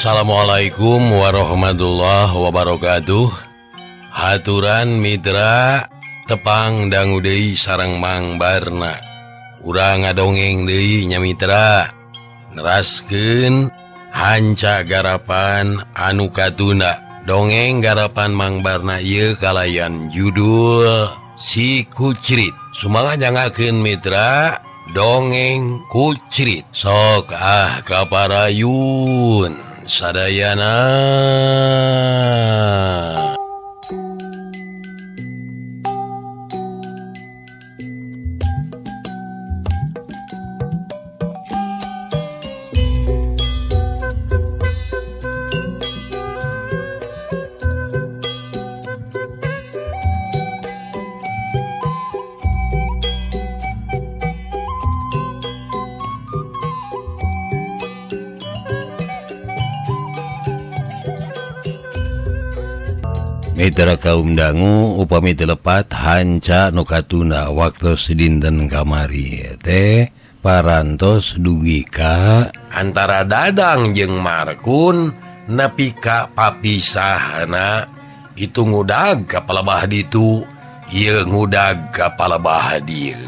Assalamualaikum warahmatullahi wabarakatuh. Haturan mitra tepang dangu deui sareng Mang Barna. Urang ngadongeng deui nya mitra. Neraskeun hanca garapan anu katunda. Dongeng garapan Mang Barna ieu kalayan judul Si Kucrit. Sumangat nyangakeun mitra dongeng Kucrit. Sok ah kaparayun sadayana. Mitra kaum dangu upami teu lepat hanca nu katunda waktos dinten kamari teh parantos dugi ka antara Dadang jeung Markun nepi ka papisahna itu ngudag ka palebah ditu ieu ngudag ka palebah dieu.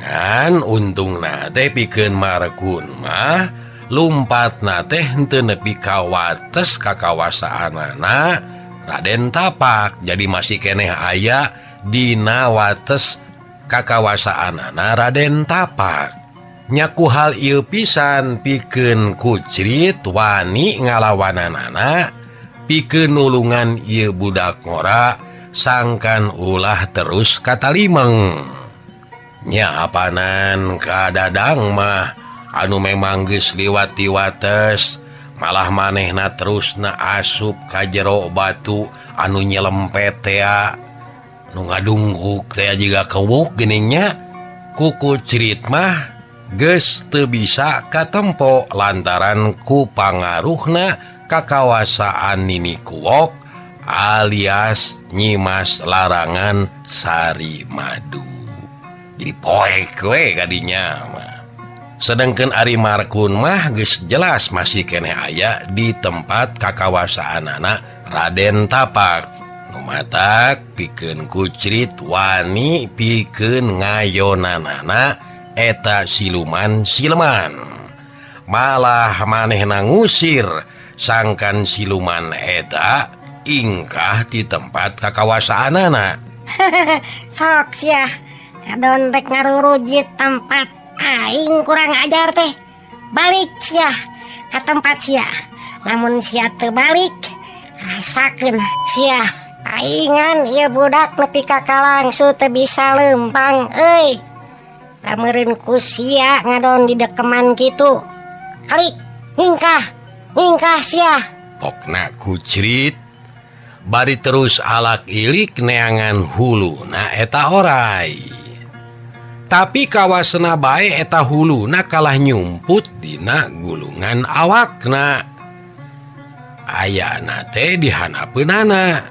Ngan untungna teh pikeun Markun mah lumpatna teh henteu nepi ka wates ka kawasaanana Raden Tapak, jadi masih keneh aya dina wates kakawasaanana Raden Tapak. Nyaku hal ieu pisan pikeun Kucrit wani ngalawananana, pikeun nulungan ieu budak ngora sangkan ulah terus katalimeng. Nya apanan ka Dadang mah anu memang geus liwat ti wates, malah manehna terusna asup ka jero batu anu nyelempet tea nu ngadungkuk tea jiga kewuk geningnya. Ku Kucrit mah geus teu bisa katempo lantaran ku pangaruhna kakawasaan Nini Kuwok alias Nyimas Larangan Sari Madu. Jadi poek we kadinya mah. Sedangkan Ari Markun mah geus jelas masih keneh aya di tempat kakawasaanana Raden Tapak. Nu matak pikeun Kucrit wani pikeun ngayonanana eta siluman sileman. Malah manehna ngusir sangkan siluman eta ingkah di tempat kakawasaanana. Sok sia ngadon rek ngarurujit tempat aing kurang ajar teh. Balik sia ka tempat sia. Lamun sia teu balik, rasakeun sia. Aingan ieu budak nepi ka kalangsu teu bisa lempang euy. Lameureun ku sia ngadon di dekeman kitu. Kalik nyingkah, nyingkah sia. Pokna Kucrit bari terus alak ilik neangan huluna eta orai. Tapi kawasna bae eta huluna kalah nyumput dina gulungan awakna. Ayana teh dihanapeunana.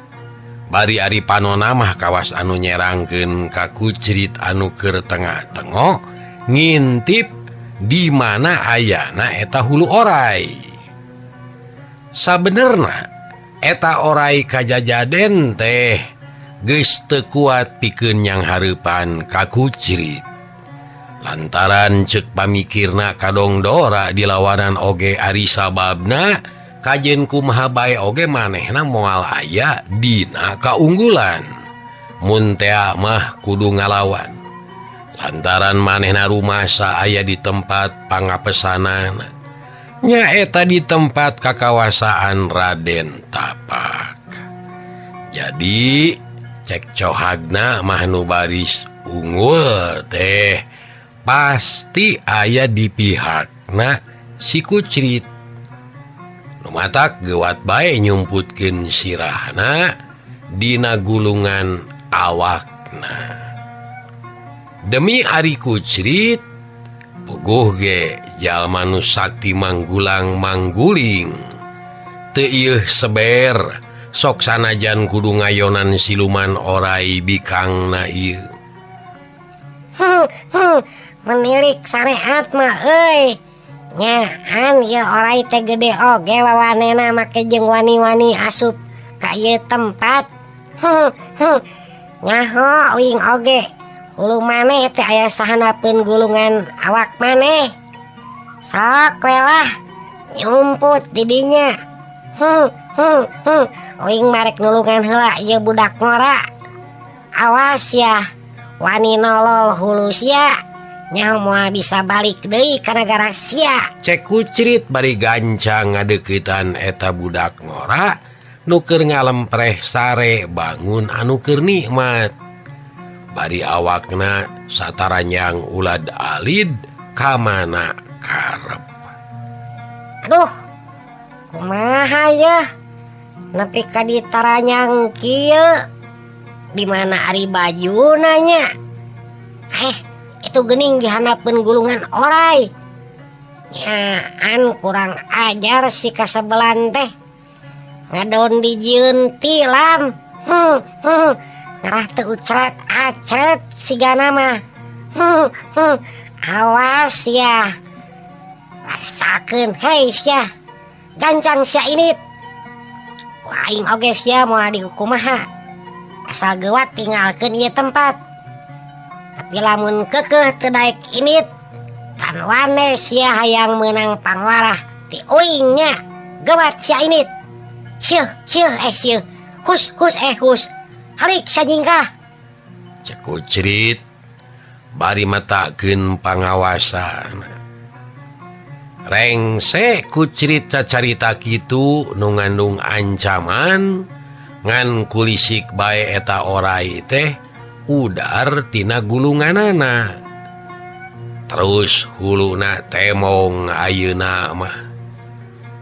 Bari ari panona mah kawas anu nyerangkeun ka Kucrit anu keur tengah-tengok ngintip di mana ayana eta hulu orai. Sabenerna eta orai kajajaden teh geus teu kuat pikeun nyang hareupan ka Kucrit. Lantaran ceuk pamikirna kadongdora dilawanan oge ari sababna kajen kumaha bae oge manehna moal aya dina kaunggulan. Mun tea mah kudu ngalawan. Lantaran manehna rumasa aya di tempat pangapesanan, nyaeta di tempat kakawasaan Raden Tapak. Jadi cek cohagna mah nu baris unggul teh pasti aya di pihakna si Kucrit. Nu matak gewat bae nyumputkeun sirahna dina gulungan awakna. Demi ari Kucrit puguh ge jalma nu sakti manggulang mangguling. Teu ieuh seber sok sanajan kudu ngayonan siluman orai bikangna ieu. Menilik sarehat mah euy. Nyaan ieu orai teh gede oge wawanena make jeung wani-wani asup ka ieu tempat. Nyaho uing oge hulu maneh teh aya sahanapeun gulungan awak maneh. Sok we lah nyumput di dinya. Uing marek nulungan heula ieu budak ngora. Awas ya, wani nolol hulu sia. Nyaho moal bisa balik deui ka nagara sia. Cek kucrit bari gancang ngadeuketan eta budak ngora nu keur ngalempreh sare bangun anu keur nikmat. Bari awakna sataranjang ulad alid ka mana karep. Aduh, kumaha yeuh nepi ka ditaranyang kieu. Di mana ari bajuna nya? Itu gening dihanapeun gulungan orai. Nyaan kurang ajar si kasebelan teh. Ngadon dijieun tilam. Ngarah teu ucret acret sigana mah. Awas ya. Rasakeun hei sia. Gancang sia init. Aing oge sia moal dikukumaha. Asal geuwat tinggalkeun ieu tempat. Tapi lamun kekeh teu daek init, tan wane sia hayang meunang pangwarah ti uing nya. Geuwat sia init. Sieuh sieuh eh sieuh. Hus hus eh hus. Halik sia nyingkah. Cek kucrit bari matakeun pangawasan. Rengse kucrit cacarita kitu nu ngandung ancaman ngan kulisik bae eta orai teh udar tina gulunganana. Terus huluna temong ayeuna mah.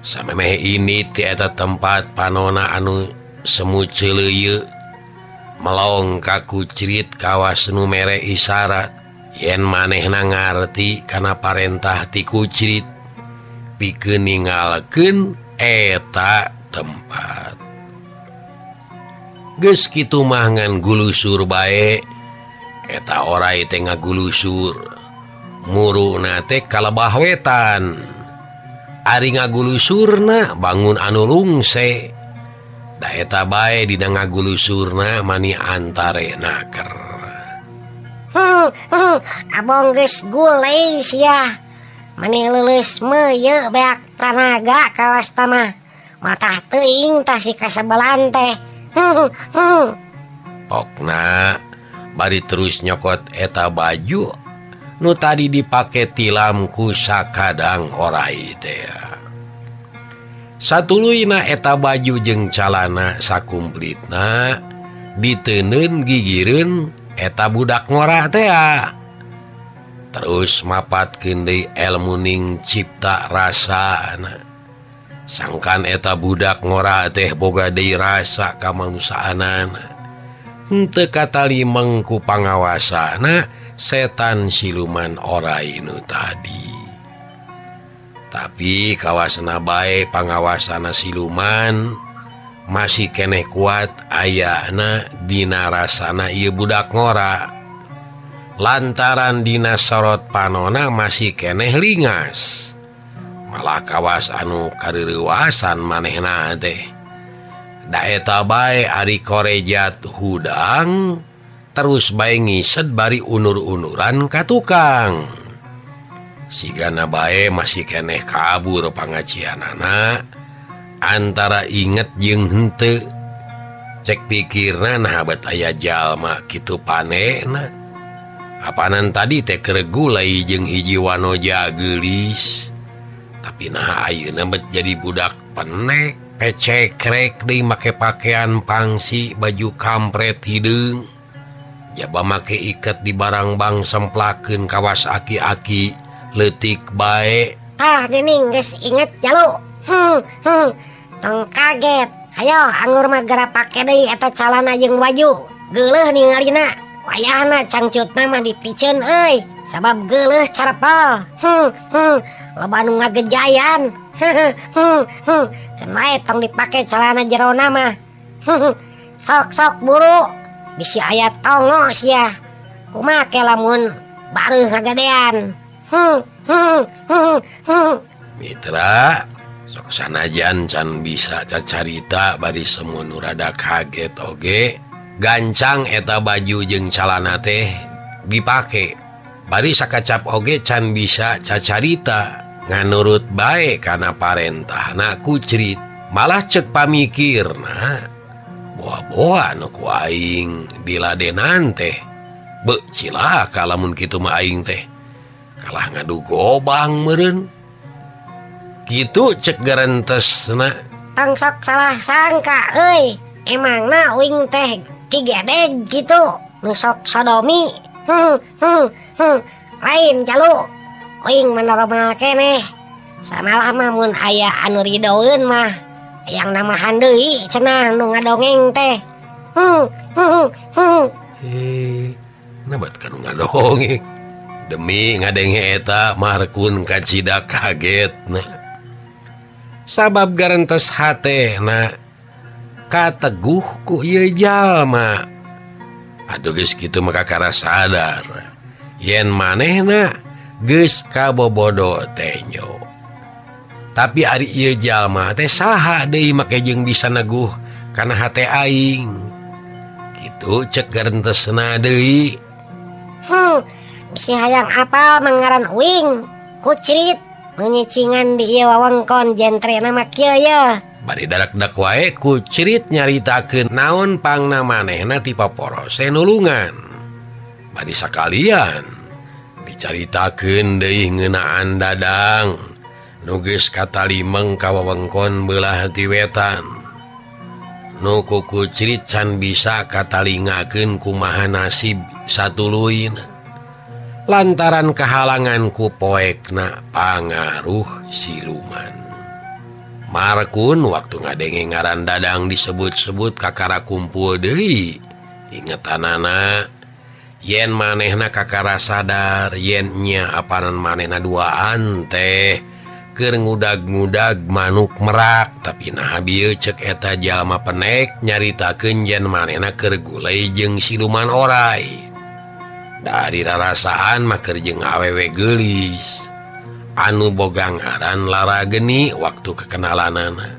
Samemeh ini ti eta tempat panona anu semu ceuleuyeut melong ka kucrit kawas nu mere isyarat yen manehna ngarti kana parentah ti kucrit pikeun ninggalkeun eta tempat. Geus kitu mah ngan gulusur bae eta orai teh ngagulusur muruna teh kalebah wetan. Ari ngagulusurna bangun anu lungse da eta bae dina ngagulusurna mani antare naker. Abong geus gulei sia. Mani leuleus meuyeuk beak tanaga kawas tanah. Matah teuing tah si kasebelan teh. Pokna bari terus nyokot eta baju nu tadi dipake tilam ku sakadang orai teh. Satuluyna eta baju jeung calana sakumplitna diteundeun gigireun eta budak ngora teh. Terus mapatkeun deui elmuning cipta rasana. Sangkan eta budak ngora teh boga deui rasa kamanusaanana. Henteu katalimeng ku pangawasana setan siluman orai nu tadi. Tapi kawasana bae pangawasana siluman masih keneh kuat ayana dina rasana ieu budak ngora. Lantaran dina sorot panona masih keneh lingas. Malah kawas anu kareurewasan manehna teh. Da eta bae ari korejat hudang terus bae ngised bari unur-unuran ka tukang. Sigana bae masih keneh kabur pangajianana antara inget jeung henteu. Cek pikirna nah bet aya jalma kitu panena. Apanan tadi teh keur gulai jeung hiji wanoja geulis. Tapi nah ayeuna bet jadi budak penek pecekrek deui make pakaian pangsi baju kampret hideung. Jaba make iket di barang-bang semplakeun kawas aki-aki leutik bae. Tah geuning geus inget jalu. Tong kaget. Hayo anggur mah geura pake deui eta calana jeung baju. Geuleuh ningalina. Wayahna cangcutna mah dipiceun euy. Sabab geuleuh carepel. Loba nu ngagejayan. Cenah tong dipake calana jerona mah. Sok-sok buru. Bisi aya tongo sia. Kumaha ke lamun bareuh kagadean. Mitra sok sanajan can bisa cacarita bari semun rada kaget oge gancang eta baju jeung calana teh dipake bari sakacap oge can bisa cacarita nganurut bae kana parentahna kucrit malah cek pamikirna boa-boa nu ku aing diladenan teh beuh cilaka lamun kitu mah aing teh kalah ngadu gobang meureun kitu cek garentesna. Tong sok salah sangka euy, emangna uing teh kigedeg kitu nu sok sodomi. Lain jalu uing mah normal keneh. Samalah mah mun aya anu ridoeun mah yang namahan deui cenah nu ngadongeng teh. Nabat kan ngadongeng demi ngadenge eta Markun kacida kagetna. Sabab garentes hatena kateguh ku ieu jalma. Atuh geus kitu mah kakara sadar yen manehna geus kabobodo tenyo. Tapi ari ieu jalma teh saha deui make jeung bisa neguh kana hate aing. Kitu cek garentesna deui. Bisi hayang apal mangaran uing kucrit nyicingan di ieu wewengkon jentrena mah kieu ye. Bari dadak-dak wae kucrit nyaritakeun naon pangna manehna ti paporose nulungan. Bari sakalian dicaritakeun deui ngeunaan Dadang nu geus katalimeng ka wewengkon beulah ti wetan. Nu ku kucrit can bisa katalingakeun kumaha nasib satuluyna. Lantaran kehalangan ku poekna pangaruh siluman. Markun waktu ngadenge ngaran Dadang disebut-sebut kakara kumpul deui ingetanana yen manehna kakara sadar yen nya apanan manehna duaan teh keur ngudag-ngudag manuk merak tapi naha bieu cek eta jalma penek nyaritakeun yen manehna keur gulai jeung siluman orai. Dari rarasaan mah keur jeung awewe geulis anu boga ngaran Lara Geni waktu kekenalanana.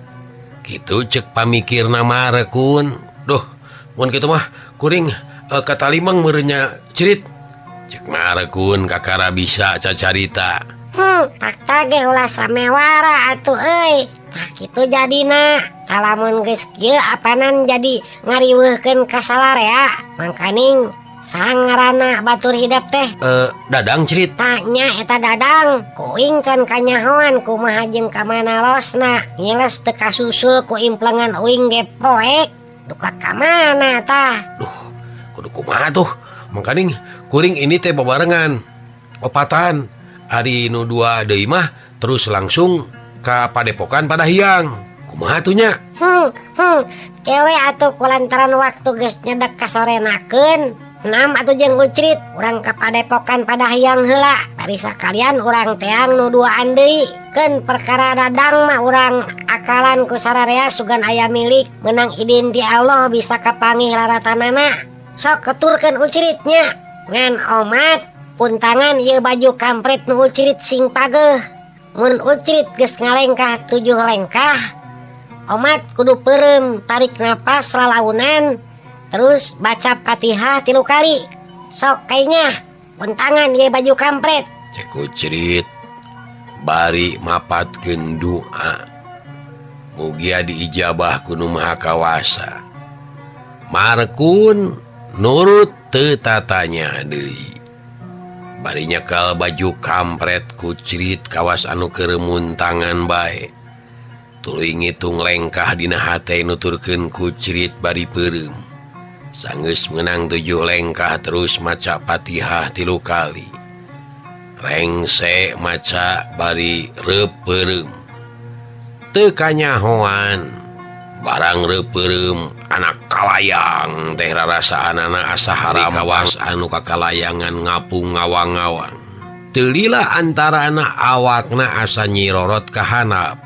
Kitu cek pamikirna Markun. Duh, mun kitu mah kuring katalimeng meureunnya cerit. Cek Markun kakara bisa cacarita. Tak ge ulah samewara atuh euy. Tah kitu jadina. Kalamun geus kieu apanan jadi ngariweuhkeun ka salarea. Mangkaning sangarana batur hidep teh. Dadang cerit. Tanya eta Dadang, kuing can kanyahoan kumaha jeung ka mana losna. Ngiles teu kasusul ku implengan uing ge poek. Duka ka mana tah? Duh, kudu kumaha tuh? Mangkaning kuring ini teh babarengan opatan. Ari nu dua deui mah terus langsung ka padepokan Padahyang. Kumaha tuh nya? Kewe atuh kulantaran waktu geus nyedek kasorenakeun. Nam atuh jeung ucrit urang ka padepokan Padahyang heula. Bari sakalian urang teang nu duaan deui. Keun perkara Dadang mah urang akalan ku sararea sugan aya milik menang idin ti Allah bisa kapangih laratanana. Sok keturkeun ucritnya. Ngan omat puntangan ieu baju kampret nu ucrit sing pageuh. Mun ucrit geus ngalengkah 7 lengkah, omat kudu peureum tarik napas lalaunan terus baca Fatihah 3 kali. Sok kayaknya puntangan ieu baju kampret. Cek ucrit bari mapatkeun doa mugia diijabah ku Nu Maha Kawasa. Markun nurut teu tatanya deui. Bari nyekal baju kampret kucrit kawas anu keur muntangan bae. Tuluy ngitung lengkah dina hate nuturkeun kucrit bari peureum. Sanggeus meunang 7 lengkah terus maca Fatihah 3 kali. Rengse maca bari reup peureum. Teu kanyahoan barang reup peureum anak kalayang teh rarasaanana asa haram kawas anu kakalayangan ngapung ngawang-ngawang. Teu lila antarana awakna asa nyirorot ka handap.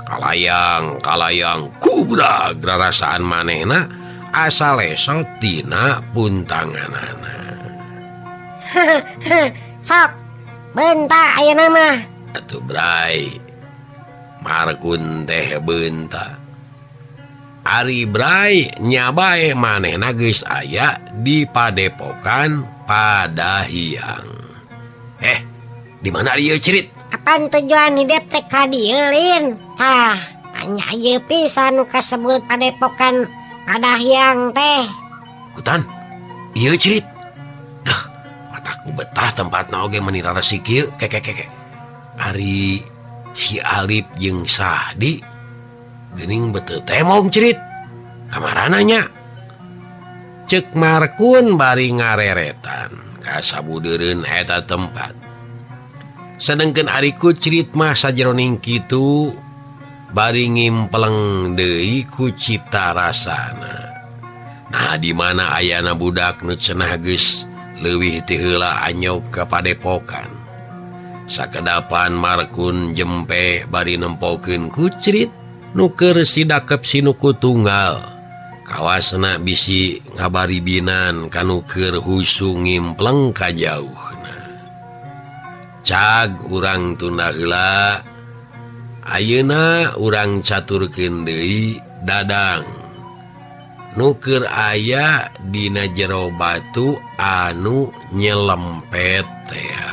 Kalayang-kalayang kubrag rarasaan manehna asa lesot dina puntanganana. Sok Bentak ayeuna mah. Atuh Bray. Markun teh bentak. Ari Bray nya bae manehna geus aya di Padepokan Padahiang. Di mana ieu cerit? Apaan tujuan hidep teh ka dieu lin? Tah, tanya ieu pisan nu kasebut Padepokan Padahiang teh. Kutan, ieu cerit. Duh, mataku betah tempatna oge meni raresik ieu. Keke. Ari si Alip jeung Sahdi geuning betul temong cerit. Kamarana nya? Cek Markun bari ngareretan ka sabudeureun eta tempat. Sedengkeun ari Kucrit mah sajeroning kitu bari ngimpeleng deui ku cipta rasana. Nah di mana ayana budak nu cenah geus leuwih ti heula anyog ka padepokan. Sakedapan Markun jempe bari nempokeun Kucrit nu keur sidakep sinuku tunggal. Kawasna bisi ngabaribinan kanu keur husu ngimpleng ka jauhna. Cag urang tunda heula, ayeuna urang caturkeun deui Dadang nu keur aya dina jero batu anu nyelempet teh.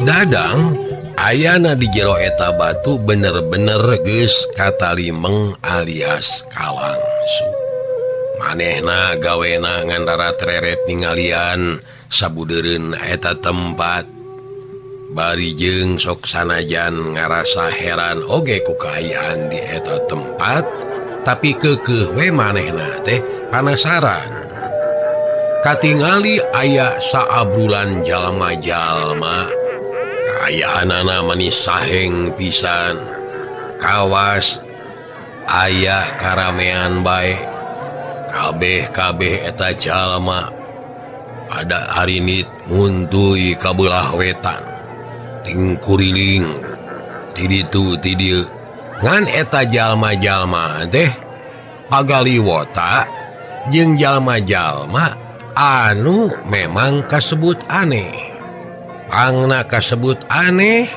Dadang ayana di jero eta batu bener-bener geus katalimeng alias kalangsu. Manehna gawena ngan rarareret ningalian sabudeureun eta tempat. Bari jeung sok sanajan ngarasa heran oge ku kaayaan di eta tempat, tapi keukeuh we manehna teh panasaran. Katingali aya saabrulan jalma-jalma. Ayaanana manis saheng pisan, kawas aya karamean bae, kabeh-kabeh eta jalma pada arinit muntui kabelah wetan, tingkuriling ti ditu ti dieu. Ngan eta jalma-jalma teh pagaliwota jeung jalma-jalma anu memang kasebut aneh. Pangna kasebut aneh,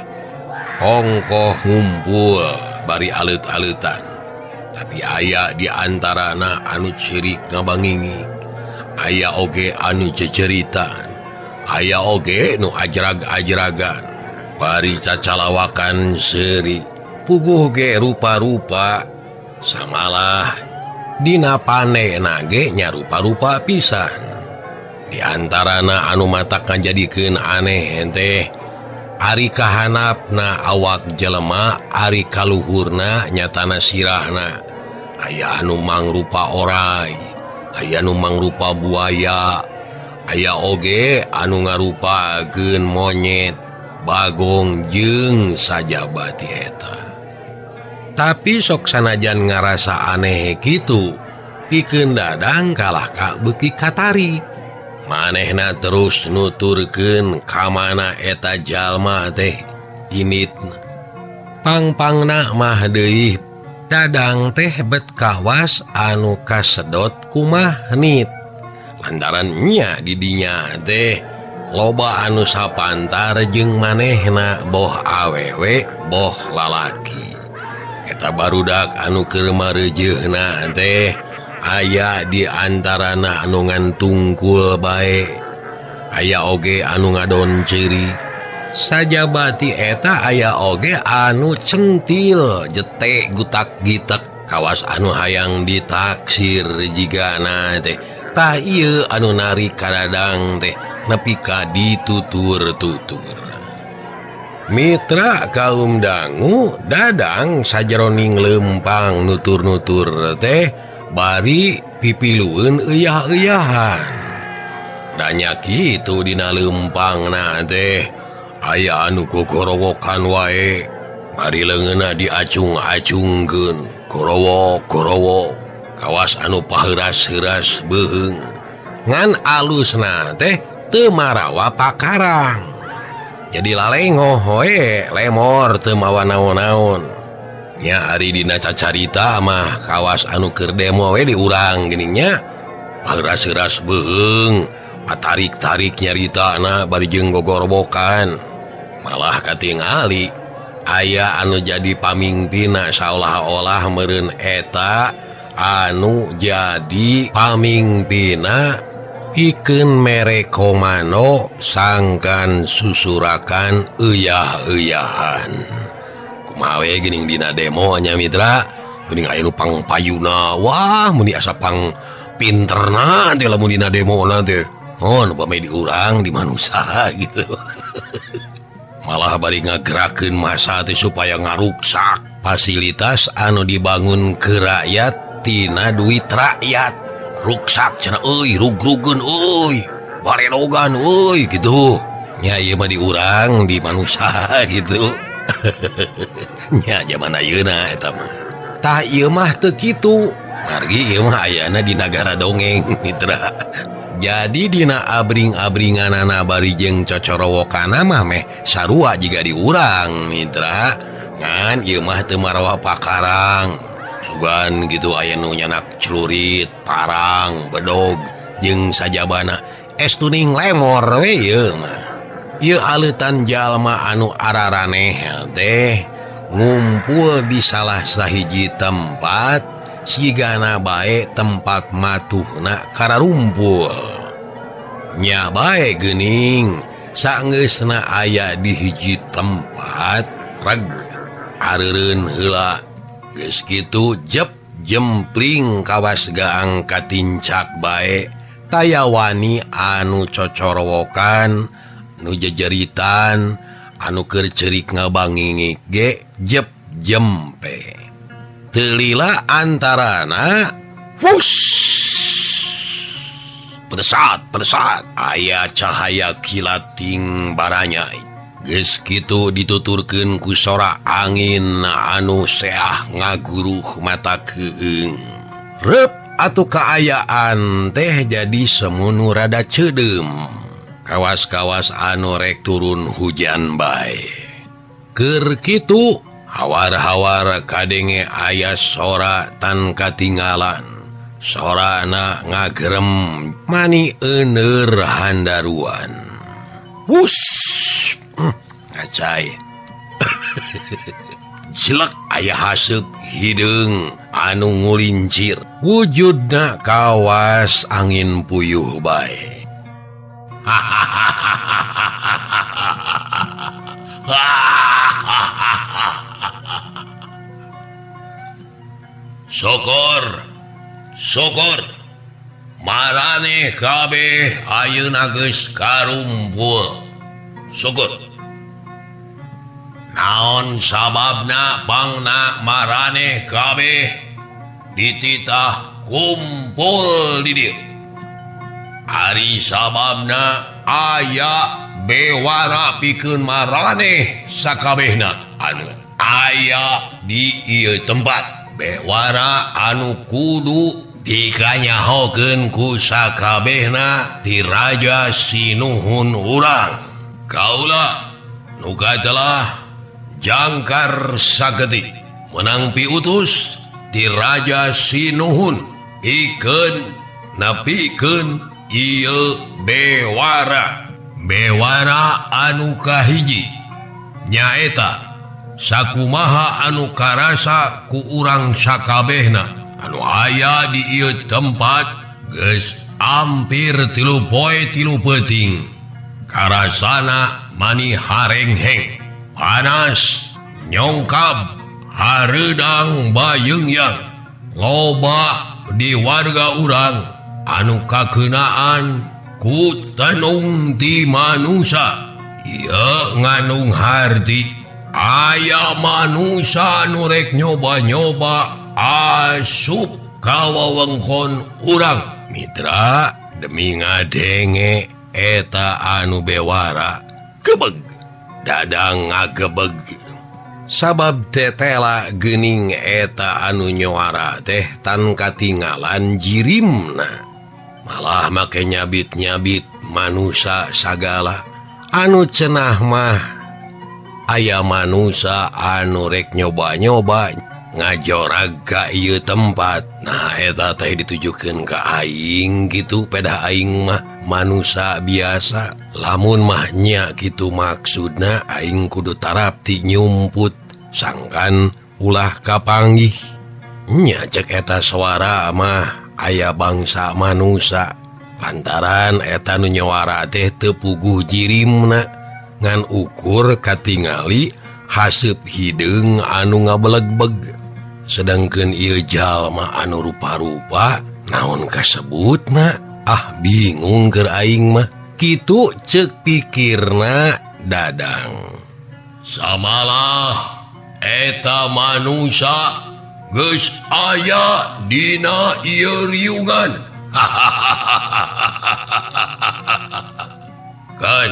ongkoh ngumpul bari alut-alutan. Tapi aya di antarana anu cirik ngabangingi, aya oge anu ceceritan, aya oge nu ajrag-ajragan, bari cacalawakan seuri, puguh ge rupa-rupa, samalah dina panena ge nya rupa-rupa pisan. Di antarana anu matak ngajadikeun aneh teh ari kahanapna awak jelema, ari kaluhurna nyatana sirahna. Aya anu mangrupa orai, aya anu mangrupa buaya, aya oge anu ngarupakeun monyet, bagong jeung sajabati eta. Tapi sok sanajan ngarasa aneh kitu, pikeun Dadang kalah ka beuki katarik. Manehna terus nuturkeun ka mana eta jalma teh initna. Pangpangna mah deui Dadang teh bet kawas anu kasedot kumahnit. Lantaran nya didinya teh loba anu sapantar jeung manehna boh awewe boh lalaki. Eta barudak anu keur mareujeuhna teh aya di antarana anu ngantungkul bae, aya oge anu ngadon ciri. Sajabati eta aya oge anu centil jete gutak gitek kawas anu hayang ditaksir jigana teh. Tah ieu anu narik ka Dadang teh nepi ka ditutur-tutur. Mitra kaum dangu Dadang sajeroning lempang nutur-nutur teh bari pipilueun eyah-eyahan. Danya kitu dina lempangna teh aya anu gogorowokan wae, Bari leungeunna diacung-acungkeun gorowok-gorowok kawas anu paheuras-heuras beuheung ngan alusna teh teu marawa pakarang. Jadi lalengoh we lemor teu mawa naon-naon. Nya ari dina cacarita mah kawas anu keur demo we di urang geuning nya paheuras-heuras beuheung patarik-tarik nyaritana bari jeung gogorobokan. Malah katingali aya anu jadi pamingpina saolah-olah meureun eta anu jadi pamingpina pikeun mere komando sangkan susurakan euyah-euyahan. Kumaha we geuning dina demo nya mitra geuning aya nu pangpayuna wah mun asa pang pinterna teh lamun dina demo na teh oh nu pame di urang di manusa gitu. Malah bari ngagerakeun masa teh supaya ngaruksak fasilitas anu dibangun ke rakyat tina duit rakyat. Ruksak cenah euy, rugrugeun euy, baredogan euy gitu. Nya ieu mah di urang di manusa gitu. Nya jaman ayeuna eta mah. Tah ieu mah teu kitu. Margi ieu mah ayana di nagara dongeng mitra. Jadi dina abring-abringanana bari jeung cocorowokana mah meh sarua jiga di urang mitra. Ngan ieu mah teu marawa pakarang. Sugan gitu aya nu nyanak celurit, parang, bedog jeung sajabana es tuning lemor we ieu mah. Ieu aleutan jalma anu araraneh teh ngumpul di salah sahiji tempat sigana bae tempat matuhna kararumpul. Nya bae geuning saenggeusna aya di hiji tempat reg areureun heula geus kitu jep jempling kawas gaang katincak bae tayawani anu cocorowokan nu jejeritan anu keur ceurik ngabangingik ge jep jempe. Telila antarana wus pesat aya cahaya kilating baranyai. Geus kitu dituturkeun ku sora angin anu seah ngaguruh mata keung. Reup atuh kaayaan teh jadi semunu rada ceudeum. Kawas-kawas anu rek turun hujan bae. Keur kitu hawar-hawar kadenge aya sora tan katinggalan. Sorana ngagerem mani euneur handaruan. Wus, ngacai. Jelek aya haseup hideung anu ngulincir. Wujudna kawas angin puyuh bae. Sokor, sokor, maraneh kabeh ayeuna geus karumpul. Syukur. Naon sababna pangna maraneh kabeh dititah kumpul di dieu. Ari sababna aya bewara pikeun maraneh sakabehna anu aya di ieu tempat. Bewara anu kudu dikanyahokeun ku sakabehna ti Raja Sinuhun urang. Kaula nu katelah Jangkar Saketi menang piutus di Raja Sinuhun pikeun napikeun ieu bewara. Bewara anu kahiji nyaeta sakumaha anu karasa ku urang sakabehna anu aya di ieu tempat geus ampir 3 poe 3 peuting. Karasana mani harengheng panas nyongkab hareudang bayeungyang loba di warga urang anu kakeunaan ku tenung ti manusa. Ieu nganung harti aya manusa nu rek nyoba-nyoba asup ka wewengkon urang. Mitra demi ngadenge eta anu bewara kebeg dadang ngagebeg. Sabab tetela geuning eta anu nyuara teh tan katingalan jirimna. Malah make nyabit-nyabit manusa sagala. Anu cenah mah aya manusa anu rek nyoba-nyoba ngajorag ka ieu tempat. Nah eta teh ditujukeun ka aing gitu, pedah aing mah manusa biasa. Lamun mah nya kitu maksudna aing kudu tarapti nyumput sangkan ulah kapanggih. Nya cek eta suara mah aya bangsa manusa. Lantaran eta nu nyawara teh teu puguh jirimna ngan ukur katingali haseup hideung anu ngabelegbeg. Sedangkeun ieu jalma anu rupa-rupa naon kasebutna, ah bingung keur aing mah. Kitu ceuk pikirna Dadang. Samalah eta manusa geus aya dina ieu riungan. Kan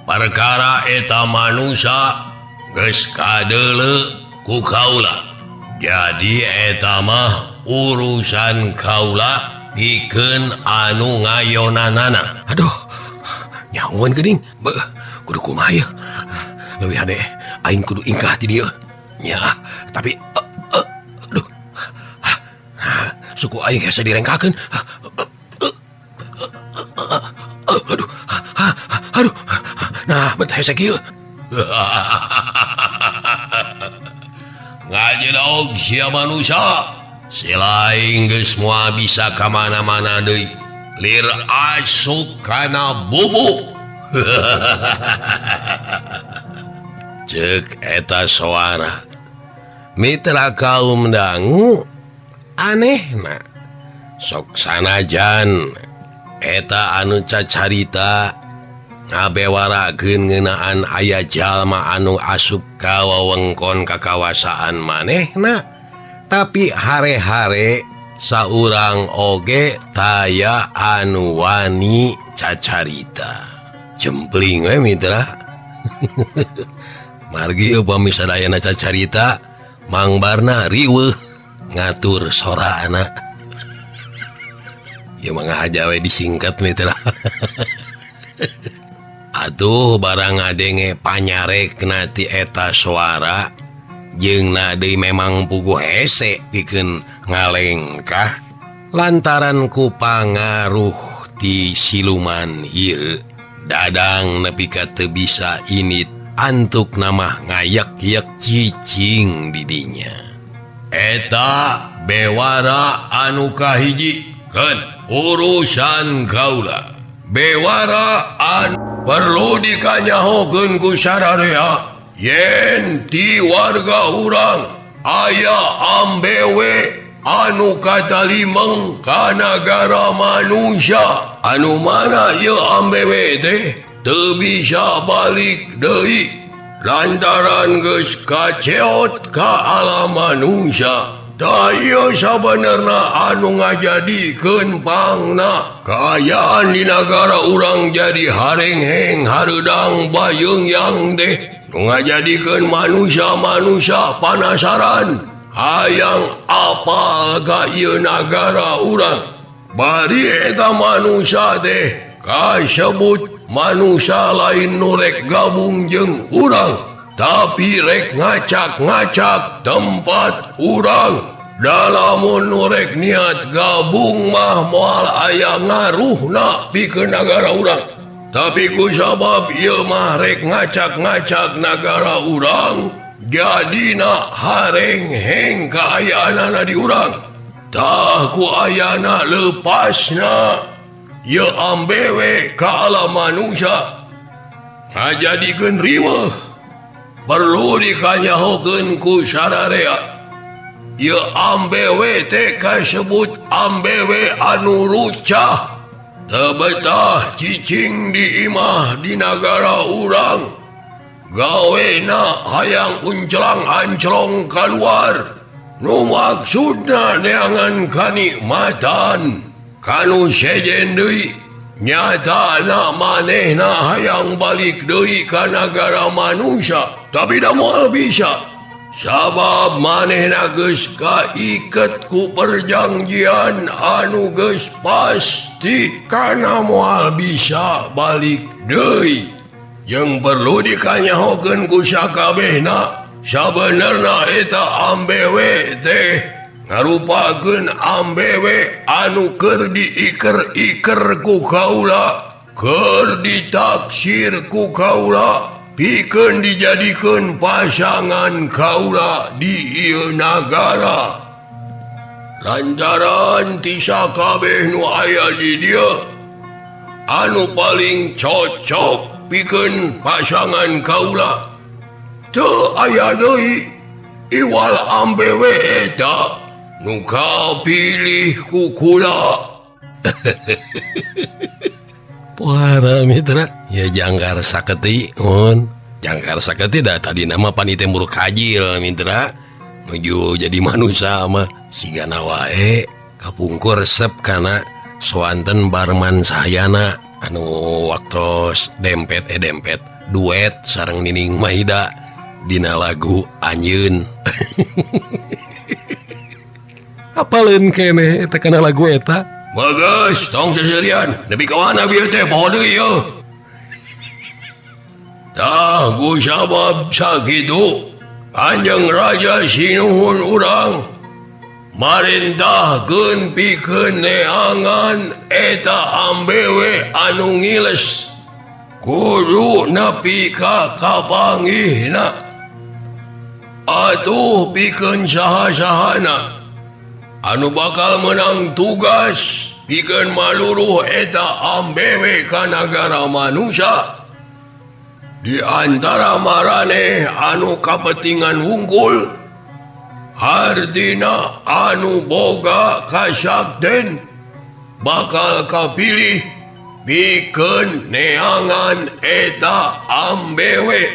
perkara eta manusa geus kadeuleu ku kaula. Jadi eta mah urusan kaula pikeun anu ngayonanana. Aduh, nyahuan geuning. Beuh, kudu kumaha ieu? Leuwih hade aing kudu ingkah ti dieu. Nya, tapi aduh. Nah, suku aing hese direngkakeun. Aduh. Aduh. Nah, bet hese kieu. Ngajedog sia manusia. Selain geus moal bisa ka mana-mana deui. Lir asup kana bubuk. Ceuk eta suara. Mitra kaum dangu anehna. Sok sanajan eta anu cacarita ngabewarakeun ngeunaan aya jalma anu asup ka wewengkon kakawasaan manehna, tapi hare-hare saurang oge taya anu wani cacarita. Jempling we mitra. Margi upami sadayana cacarita mangbarna riweuh ngatur sorana. Ya mah ngahaja we disingkat mitra. Atuh barang ngadenge panyarek nati eta suara jeung na deui memang puguh hese pikeun ngalengkah lantaran ku pangaruh ti siluman ieu. Dadang nepi ka teu bisa init antuk namah ngayak-yak cicing didinya. Eta bewara anu kahiji keun urusan kaula. Bewara anu perlu dikanyahokeun ku sararea yen ti warga urang aya ambewe anu katalimeng ka nagara manusia anu mana ieu ambewe teh teu bisa balik deui lantaran geus kaceot ka alam manusia. Tah ieu sabenerna anu ngajadikeun pangna kaayaan di nagara urang jadi harengheng hareudang bayeung teh nu ngajadikeun manusia-manusia panasaran hayang apal ka ieu nagara urang. Bari eta manusia teh kasebut manusia lain nu rek gabung jeung urang, tapi rek ngacak-ngacak tempat urang. Dalamun nu rek niat gabung mah moal aya ngaruhna pikeun nagara urang, tapi ku sabab ieu mah rek ngacak-ngacak nagara urang, jadina harengheng kaayaanana di urang. Tah ku ayana lepasna ieu ambewe ka alam manusia ngajadikeun riweuh. Perlu dikanyahokeun ku sararea ieu ambewe teh kasebut ambewe anu rucah teu betah cicing di imah di nagara urang, gawena hayang unclang-anclong kaluar nu maksudna neangan kanikmatan kanu sejen deui. Nyatana manehna hayang balik deui ka nagara manusia, tapi da moal bisa Sabab manehna geus kaiket ku perjanjian anu geus pasti kana moal bisa balik deui. Jeung perlu dikanyahokeun ku sakabehna sabenerna eta ambewe teh ngarupakeun ambewe anu keur diiker-iker ku kaula, keur ditaksir ku kaula, pikeun dijadikeun pasangan kaula di ieu nagara. Lantaran ti sakabeh nu aya di dieu anu paling cocok pikeun pasangan kaula teu aya deui iwal ambewe eta nu kapilih ku kula. Pohara mitra ya jangkar saketi on jangkar saketi dah tadi nama panite muruk kajil mitra nuju jadi manusia mah sigana wae kapungkur resep kana soanten Barman Sahayana anu waktos dempet dempet duet sareng Nining Maida dina lagu Anjeun. Apaleun keneh eta kana lagu eta? Bagus, tong seserian. Nepi ka mana bieu teh poho deui yeuh. Tah ku sabab sakitu Kanjeng Raja Sinuhun urang marintahkeun pikeun neangan eta ambewe anu ngiles kudu nepi ka kapanggihna. Atuh pikeun saha-sahana anu bakal menang tugas pikeun maluruh eta ambewe ka nagara manusia. Di antara maraneh anu kapetingan wungkul hartina anu boga kasakten bakal kapilih pikeun neangan eta ambewe.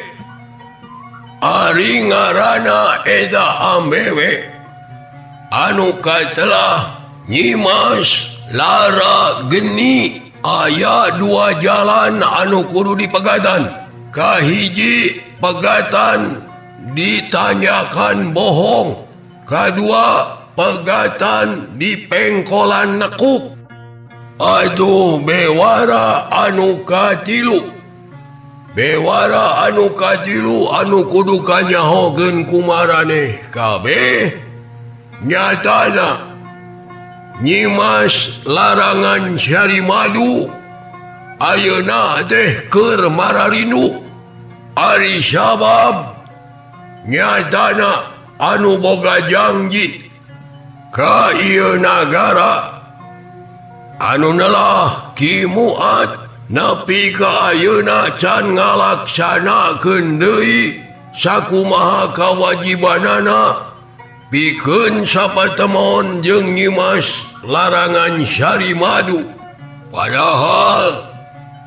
Ari ngaranna eta ambewe anu katelah Nyimas Lara Geni. Aya dua jalan anu kudu dipegatan. Kahiji pegatan ditanyakan bohong, kadua pegatan dipengkolan nekuk. Aduh bewara anu katilu, bewara anu katilu anu kudu kanyahokeun kumaraneh kabeh nyatana Nyimas Larangan Syari Madu ayeuna teh keur mararindu. Ari sabab nyatana anu boga janji ka ieu nagara anu nelah Ki Muat nepi ka ayeuna can ngalaksanakeun deui sakumaha kawajibanana pikeun sapatemon jeung Nyimas Larangan Syari Madu. Padahal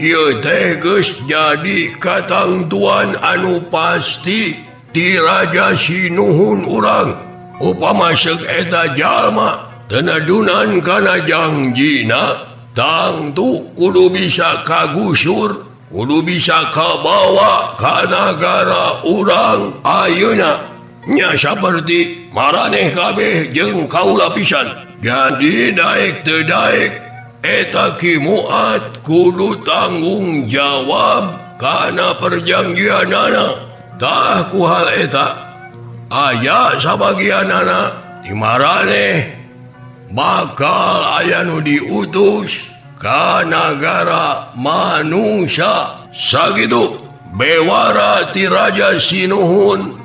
ieu teh geus jadi katangtuan anu pasti ti Raja Sinuhun urang. Upama seuk eta jalma teu nedunan kana jangjina tangtu kudu bisa kagusur, kudu bisa kabawa ka nagara urang ayeuna. Nya saperti maraneh kabeh jeung kaula pisan. Jadi daek teu daek eta Ki Muat kudu tanggung jawab kana perjanjianana. Tah ku hal eta aya sabagianana di maraneh bakal aya nu diutus ka nagara manusia. Sakitu bewara ti Raja Sinuhun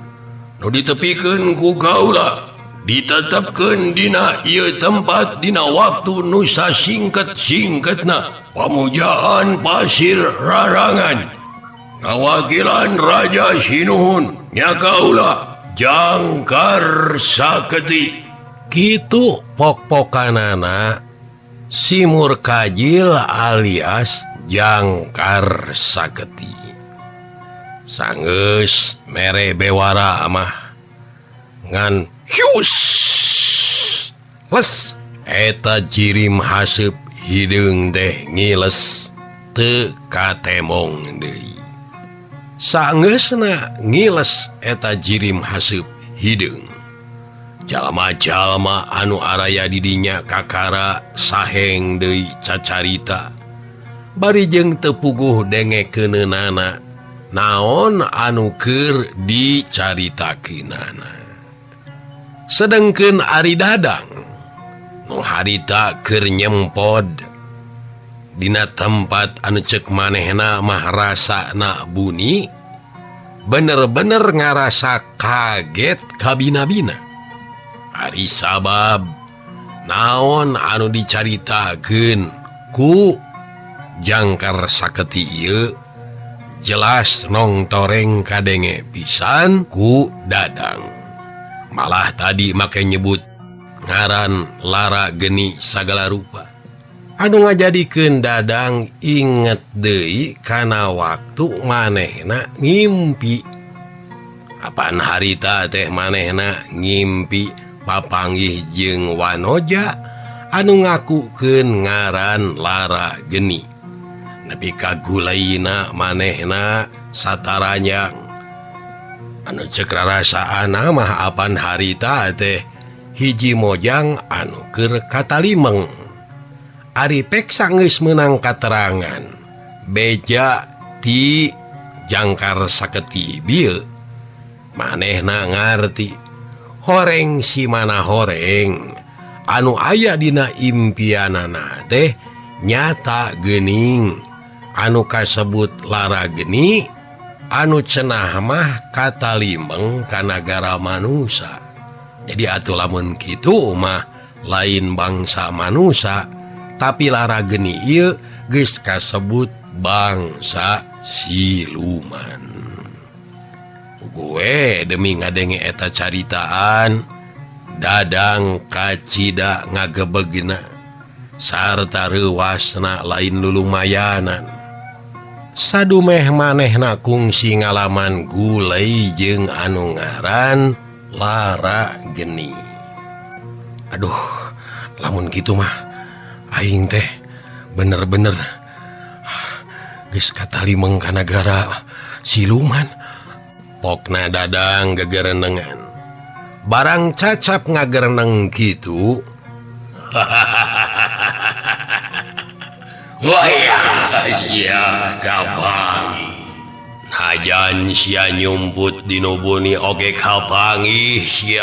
nu ditepikeun ku kaula ditetepkeun dina ieu tempat dina waktu nu sasingket-singketna pamujaan pasir rarangan ngawakilan Raja Sinuhun nya kaula Jangkar Saketi. Kitu pok-pokanana si Murkajil alias Jangkar Saketi. Sanggeus mere bewara mah ngan hius les eta jirim haseup hideung teh ngiles teu katemong deui. Sanggeusna ngiles eta jirim haseup hideung. Jalma-jalma anu araya didinya kakara saheng deui cacarita. Bari jeung teu puguh dengekeunana naon anu keur dicaritakeunana. Sedengkeun ari Dadang nu harita keur nyempod dina tempat anu ceuk manehna mah rasana buni, bener-bener ngarasa kaget kabina-bina. Ari sabab naon anu dicaritakeun ku jangkar saketi ieu jelas nongtoreng kadenge pisan ku Dadang. Malah tadi make nyebut ngaran Lara Geni sagala rupa. Anu ngajadikeun Dadang inget deui kana waktu manehna ngimpi. Apaan harita teh manehna ngimpi papanggih jeung Wanoja anu ngakukeun ngaran Lara Geni. Nepi ka gulaina manehna sataranya. Anu ceuk rarasaana mah apan harita teh hiji mojang anu keur katalimeng. Ari peksa geus meunang katerangan beja ti jangkar saketi bieu. Manehna ngarti horeng si mana horeng anu aya dina impianana teh nyata geuning anu kasebut Lara Geni anu cenah mah katalimeng ka nagara manusa. Jadi atuh lamun kitu mah lain bangsa manusa, tapi Lara Geni ieu geus kasebut bangsa siluman. Gue demi ngadenge eta caritaan Dadang kacida ngagebegna sarta reuwasna lain lulumayanan. Sadumeh manehna kungsi ngalaman gulai jeung anu ngaran Lara Geni. Aduh, lamun kitu mah aing teh bener-bener geus katalimeng ka nagara siluman. Pokna Dadang gegerenengan. Barang cacap ngagereneng kitu, wah sia kapanggih. Najan sia nyumput dinu buni oge kapanggih sia.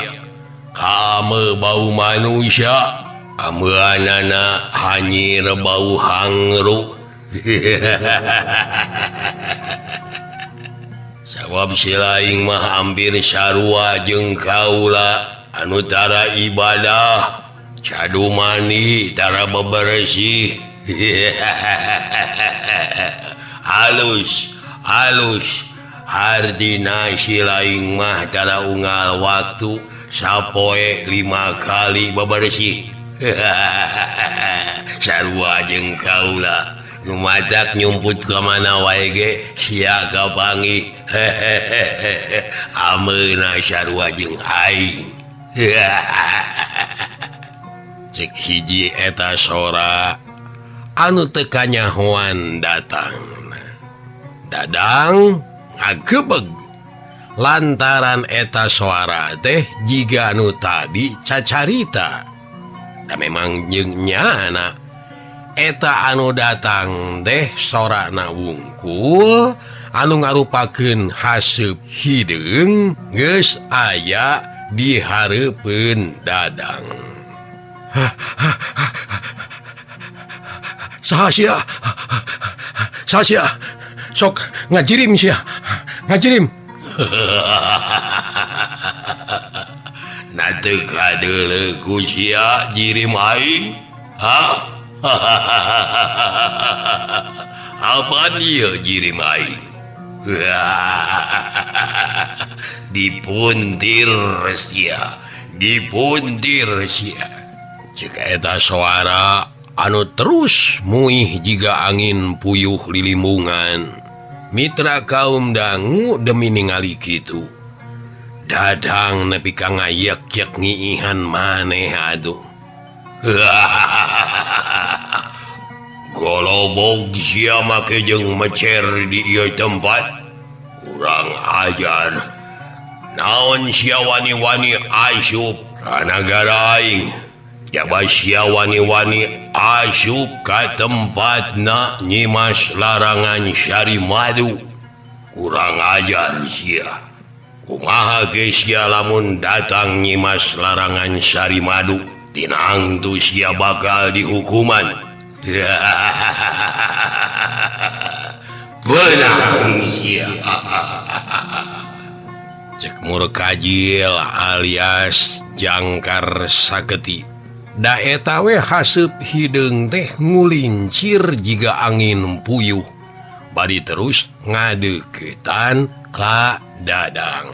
Kame bau manusia, ameunana hanyir bau hangru. Sabab si laing mah hampir sarua jeung kaula anu tara ibadah, cadu mani tara beberesih. Halus halus hartina si laing mah tara unggal waktu sapoe 5 kali beberesih. Sarua jeung kaula nu matak nyumput ka mana wae ge sia kapanggih. Hehehe ameuna sarua jeung aing. Cek hiji eta sora anu teu kanyahoan datang. Dadang ngagebeg lantaran eta suara teh jiga nu tadi cacarita. Da memang jeung nyana eta anu datang teh sorana wungkul anu ngarupakeun haseup hideung geus aya di hareupeun Dadang. Saha sia? Saha sia? Sok ngajirim sia. Ngajirim. Na teu kadeuleu ku sia jirim aing? Hah? Apaan ieu jirim aing? Dipuntir sia, dipuntir sia. Cek eta suara anu terus muih jiga angin puyuh lilimungan. Mitra kaum dangu demi ningali kitu. Dadang nepi ka ngayek-yek ngiihan maneh atuh. Golobog sia make jeung mecer di ieu tempat. Kurang ajar. Naon sia wani-wani asup ka nagara aing? Jaba sia wani-wani asup ka tempatna Nyimas Larangan Sari Madu. Kurang ajar sia. Kumaha ge sia lamun datang Nyimas Larangan Sari Madu, tinangtu sia bakal dihukuman. Benang sia. Cek Murkajil alias Jangkar Saketi. Da eta we haseup hideung teh ngulincir jiga angin puyuh. Bari terus ngadeukeutan ka Dadang.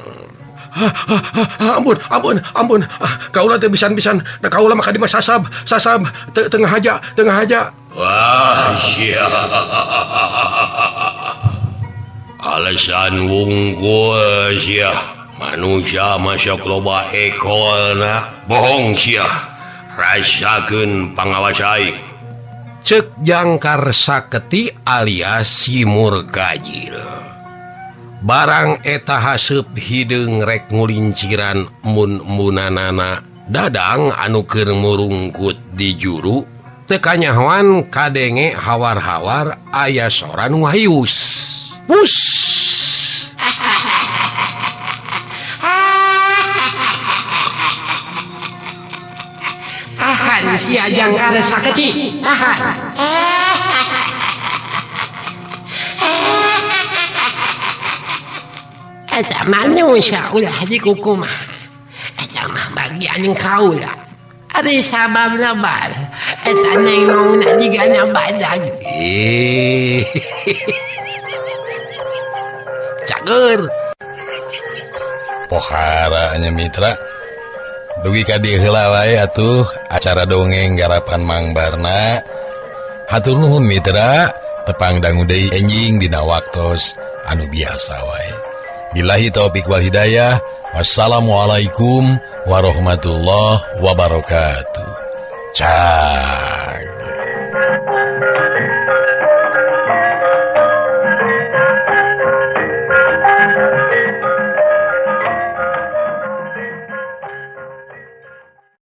Ampun, ampun, ampun. Kaula teh pisan-pisan. Da kaula mah ka dieu mah sasab, sasab tengah haja, tengah haja. Wah, sia. Alasan wungkul sia. Manusia masuk loba ekolna bohong sia. Rasakeun pangawas aing. Cek Jangkar Saketi alias si Murkajil. Barang eta haseup hideung rek ngulinciran mun-munanana Dadang anu keur murungkut di juru teu kanyahoan kadenge hawar-hawar aya sora nu hayus. Pus. Tahan sia Jangkar Saketi, tahan. Eta manusia ulah dikukumaha. Eta mah bagian kaula. Ari sabab lebar. Eta nengongna jigana badag. Cager. Pohara nya mitra. Dugi ka dieu heula wae atuh acara dongeng garapan Mang Barna. Hatur nuhun mitra, tepang dangu deui enjing dina waktos anu biasa wae. Billahi taufik wal hidayah. Wassalamualaikum warahmatullahi wabarakatuh. Cak.